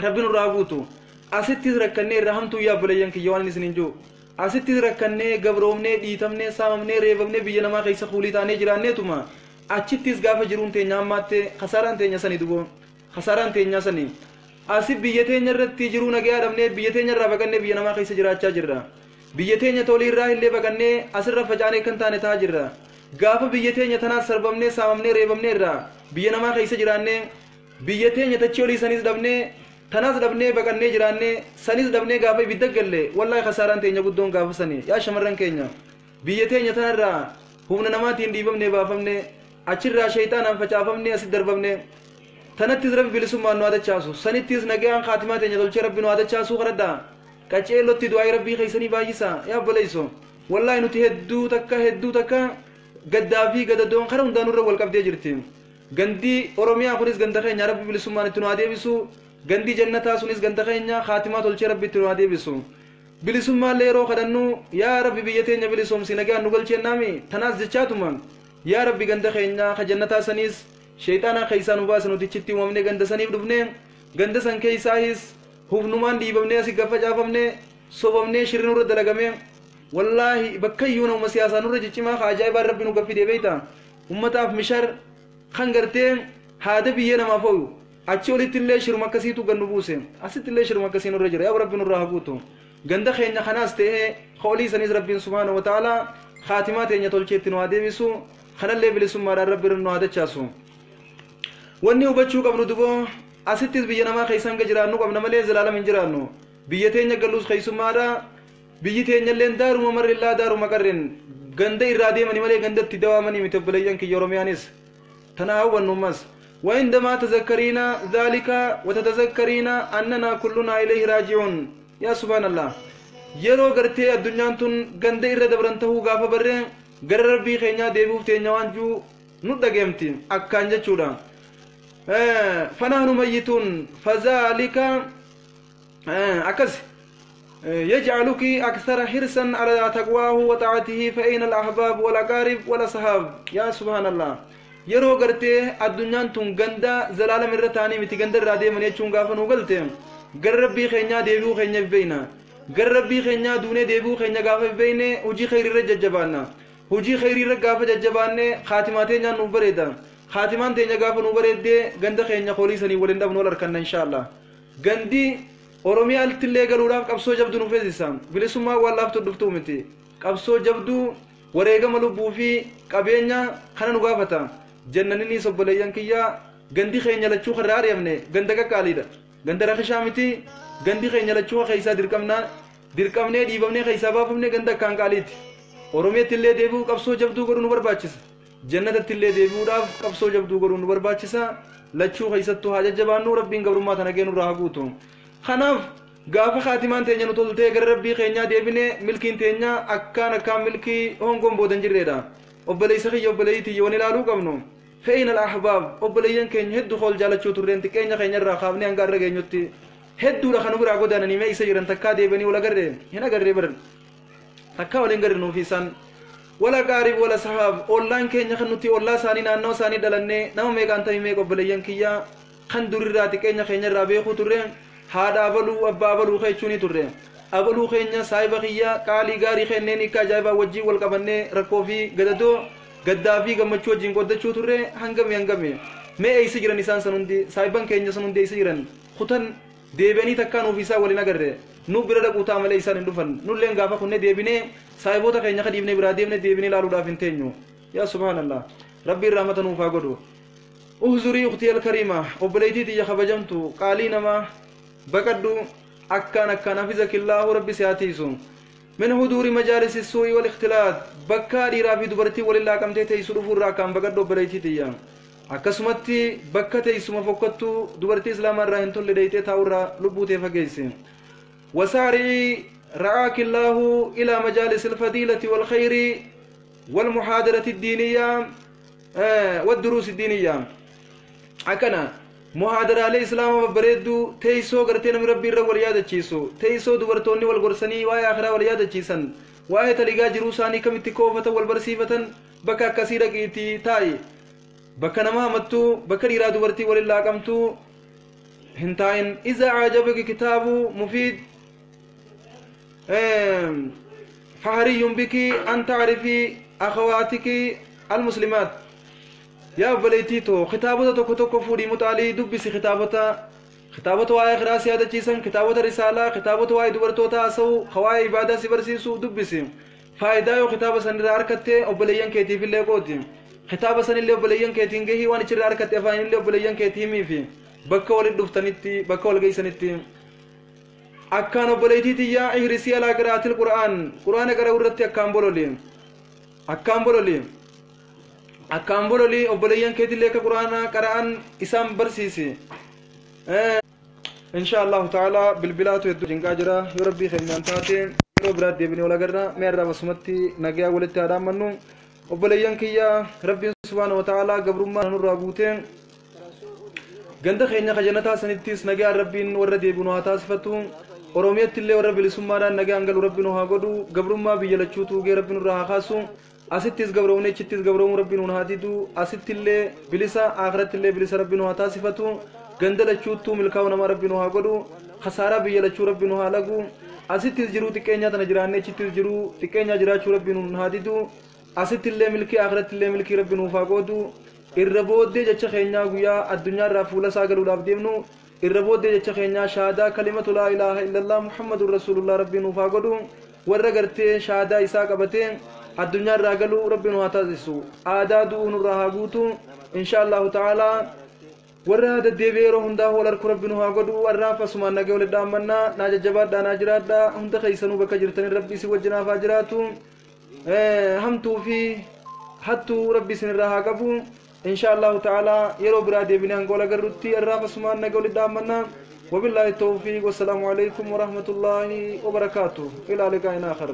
rabbi nurraa guutu. Asittis rakkannee irraa hamtuu. Yaa obboleeyyan kiyya, waan isin hin jiru, asittis rakkannee, gabroomnee, dhiitamnee, saamamnee, reebamnee, biyya namaa keessa kuulii taanee jiraanneetuma achittis gaafa jiruun teenya hammaatte kasaaraan teenya sanii duboo, kasaaraan teenya sanii. Asi biyya teenya irratti jiruu nagayaa dhabnee biyya teenya irraa baqannee biyya namaa keessa jiraachaa jirra. Biyya teenya tolii irraa illee baqannee asirra facaanee kan taane ta'aa jirra. Gaafa biyya teenya tanaas sarbamnee, saamamnee, reebamnee irraa biyya namaa keessa jiraannee, biyya teenya tachii olii saniis dhabnee, tanaas dhabnee, baqannee jiraannee sanis dhabnee, gaafa ibidda galle, wallaahi kasaaraan teenya guddoon gaafa sanii. Yaa shamarran keenya, biyya teenya tanarraa humna namaatiin dhiibamnee baafamne, achirraa sheeyxaanaan facaafamne, asit darbamne. Tanattis rabbi bilisummaan nu haa dachaasu, sanittis nagayaan kaatimaa teenya tolchee rabbi nu haa dachaasuu kadhadhaa. Qaceellotti du'aa rabbii keessanii baay'isa. Yaa obboleessoo, wallaahi nuti hedduu takka hedduu takka gaddaa fi gadadoon kara hundaan nurra wal qabdee jirti. Gandii Oromiyaa kunis ganda keenya, rabbi bilisummaan itti nu haa deebisu. Gandii jannataa sunis ganda keenya, kaatimaa tolchee rabbi itti nu haa deebisu. Bilisummaallee yeroo kadhannu, yaa rabbi biyya teenya bilisoomsi, nagaan nu galchennaami tanaas jechaatuma, yaa rabbi ganda keenya ka jannataa saniis sheexaana keessaa nu baasa. Nuti ichitti uumamne, ganda saniif dhufne, ganda san keessaahis hufnumaan dhiibamnee asii gaffacaafamne, sobamnee, shirri nurra dalagame. Wallaahi bakka iyyuu nama siyaasaa nurra ciccimaa ka ajaa'ibaan rabbi nu gaffidee beeyta. Ummataaf mishar kan gartee haada biyyee namaaf ooyu achi olitti illee shiruma akkasiitu gannu buuse, asitti illee shiruma akkasii nurra jira. Yaa rabbi nurraa haguutu. Ganda keenya kanaas ta'ee olii saniis rabbiin subhaana wa ta'ala kaatimaa teenya tolcheetti nu haa deebisu. Kanallee bilisummaadhaan rabbi nu haa dachaasu. Wanni hubachuu qabnu duboo, asittis biyya namaa keessa hanga jiraannu qabna malee zalaalam hin jiraannu. Biyya teenya galluus keessummaadha. Biyyi teenyalleen daaruma marrillaa daaruma qarreen ganda irraa deemanii malee gandatti dawaamanii miti. Obboleeyyan kiyya, Oromiyaanis tana hawwannu ammas. وعندما تذكرين ذلك وتتذكرين أننا كلنا إليه راجعون، يا سبحان الله، yeroo gartee addunyaan tun ganda irra dabran tahuu gaafa barree gara rabbii keenyaa deebi'uuf teenya waan jiru nu dhageemti akkaan jechuudha. فنحن ميتون فذلك akkas يجعلك أكثر حرصا على تقواه وطاعته. فأين الأحباب والأقارب والأصحاب؟ يا سبحان الله، yeroo gartee addunyaan tun ganda zalaalam irra taanii miti, ganda irraa deeman jechuun gaafa nu galte, gara rabbii keenyaa deebi'uu keenya beeyna. Gara rabbii keenyaa duunee deebi'uu keenya gaafa beeyne, hojii khayrii irra jajjabaanna. Hojii khayrii irra gaafa jajjabaanne, kaatimaa teenyaan nuuf bareeda. Kaatimaan teenya gaafa nu bareeddee, ganda keenya hoolii sanii waliin dhabnu, wal harkanna insha Allah. Gandi Oromiyaatti illee galuudhaaf qabsoo jabduu nu feesisa. Bilisummaa waan laaftu dhuftuu miti. Qabsoo jabduu, wareegama lubbuu fi qabeenya kana nu gaafata. Jannaninis obboleeyyan kiyyaa, gandi keenya lachuu karraa ari'amne ganda qaqqaaliidha, ganda rakishaa miti. Gandi keenya lachuu keessaa dirqamnaa dirqamnee dhiibamnee keessaa baafamne ganda akkaan qaaliiti. Oromiyaatti illee deebi'uu qabsoo jabduu godhuu nu barbaachisa. Jannatatti illee deebi'uudhaaf qabsoo jabduu godhuu nu barbaachisa. Lachuu keessattuu haa jajjabaannu. Rabbiin gabrummaa tana geenurraa haa guutu. Kanaaf gaafa kaatimaan teenya nu toltee gara rabbii keenyaa deebine, milkiin teenya akkaan akkaan milkii hongoon boodan jirreedha. Obboleessa kiyya, obboleeyyitii, waan ilaaluu qabnu, فأين الأحباب? Obboleeyyan keenya hedduu hool jaalachuu turreen, xiqqeenya keenya irraa kaafnee hanga irra geenyutti hedduudha kan biraa godaananii. Mee isa jiran? Takkaa deebanii wal agarree? Hin agarree baran, takkaa waliin garre nuufi isaan. والأقارب والأصحاب, ollaan keenya kan nuti ollaa isaanii, naannoo isaanii dhalannee, nama meeqaan ta'e meeqa, obboleeyyan kiyyaa, kan durirraa xiqqeenya keenya irraa beekuu turre, haadha abaluu, abbaa abaluu jechuuni turre, abaluu keenya, saahiba kiyya qaalii gaarii kenneen akka ajaa'ibaa wajjin wal qabannee rakkoo fi gadadoo, gaddaa fi gammachuu wajjin qoddachuu turre, hangami hangami? Mee eessa jiran isaan san hundi? Saahiban keenya san hundi eessa jiran? Kutan deebi'anii takkaa nuuf isaa waliin agarre. Nu bira dhaquu taa malee isaan hin dhufan. Nulleen gaafa kunne deebinee saahiboota keenya ka dhiibnee biraa deemne, deebinee ilaaluudhaaf hin teenyu. Yaa subhaanallah, rabbiin rahmata nuuf haa godhu. احذري أختي الكريمة, obboleettii tiyya kabajamtu, qaalii namaa, baqadhu akkaan akkaan. حفظك الله, rabbi si haa tiisu. من حضور مجالس السوء والاختلاط, bakka dhiiraa fi dubartii waliin laaqamtee teessu dhufuurraa akkaan baqadhu, obboleettii tiyya. Akkasumatti bakka teessuma fokkattuu dubartii islaamaa irraa hin tolle deeytee taa'urraa lubbuu tee fageessi. وسارعي رعاك الله إلى مجالس الفضيلة والخير والمحاضرة الدينية والدروس الدينية. Akkana muhaadaraalee islaamaa babbareedduu, teessoo gartee namni rabbii irra wal yaadachiisu, teessoo dubartoonni wal gorsanii waa'ee akhiraa wal yaadachiisan, waa'ee taligaa jiruu isaanii kamitti koofatan wal barsiifatan, bakka akkasii dhaqiitii taa'i. Bakka nama hamattuu, bakka dhiiraa dubartii waliin laaqamtuu hin taa'in. إذا أعجبك كتاب مفيد فحري بك أن تعرفي أخواتك المسلمات. Yaa obboleettii too, kitaabota tokko tokko fuudhii muxaalii dubbisi. Kitaabota waa'ee akhiraa si yaadachiisan, kitaabota risaalaa, kitaabota waa'ee dubartoota haasa'u, waa'ee ibaadaa si barsiisu dubbisi. Faayidaa yoo kitaaba sanirraa argatte obboleeyyan keetiif illee qoodi. Kitaaba sanillee obboleeyyan keetiin gahii. Waan achirraa argatte afaanillee obboleeyyan keetii himiifi bakka walitti dhuftanitti, bakka wal geessanitti. Akkaan obboleettii tiyyaa, احرصي على قراءة القرآن, quraana qara'uu irratti akkaan bololi, akkaan bololi, akkaan bololi. Obboleeyyan keetillee akka quraana qara'an isaan barsiisi. Insha Allahu ta'ala bilbilaatu hedduu jinqaa jira. Yoo rabbii keenyaan taate yeroo biraatti deebinee wal agarra. Mee irraa basumatti nagayaa walitti haa dhaammannu. Obboleeyyan kiyya, rabbiin subhaana wa ta'ala gabrummaa nurraa guutee ganda keenya kajannataa sanittis nagaan rabbiin warra deebinu haa taasifatu. Oromiyatti illee warra bilisummaadhaan nagaan galu rabbi nu haa godhu. Gabrummaa biyya lachuu tuugee rabbi nurraa haa kaasu. Asittis gabroomne achittis gabroomuu rabbi nuun haa didu. Asitti illee bilisa, akhiratti illee bilisa rabbi nu haa taasifatu. Ganda lachuuttuu milkaa'u nama rabbi nu haa godhu. Khasaaraa biyya lachuu rabbi nu haa lagu. Asittis jiruu xiqqeenyaa tana jiraannee achittis jiruu xiqqeenyaa jiraachuu rabbi nuun haa didu. Asitti illee milkii, akhiratti illee milkii rabbi nuuf haa qoodu. Irra booddee jecha keenyaa guyyaa addunyaarraa fuula isaa galuudhaaf deemnu, irra booddee jecha keenyaa shahaadaa kalimatu laa ilaaha illallah muhammadun rasuulullah rabbi nuuf haa godhu. Warra gartee shahaadaa isaa qabatee addunyaarraa galuu rabbi nu haa taasisu. Aadaa du'uu nurraa haa guutu. Insha allahu ta'aalaa warra deddeebi'ee yeroo hundaa wal arku rabbi nu haa godhu. Warraaf asumaan nagee walitti dhaammannaa. Naa jajjabaadhaa, naa jiraadhaa. Hunda keessanuu bakka jirtanii rabbi isin wajjinaaf haa jiraatu. Hamtuu fi hattuu rabbi isinirraa haa qabu. Insha allahu ta'ala yeroo biraa deebinee hanga wal agarrutti irraaf asumaan naga walitti dhaammannaa. وبالله التوفيق، والسلام عليكم ورحمة الله وبركاته. إلى لقاء آخر.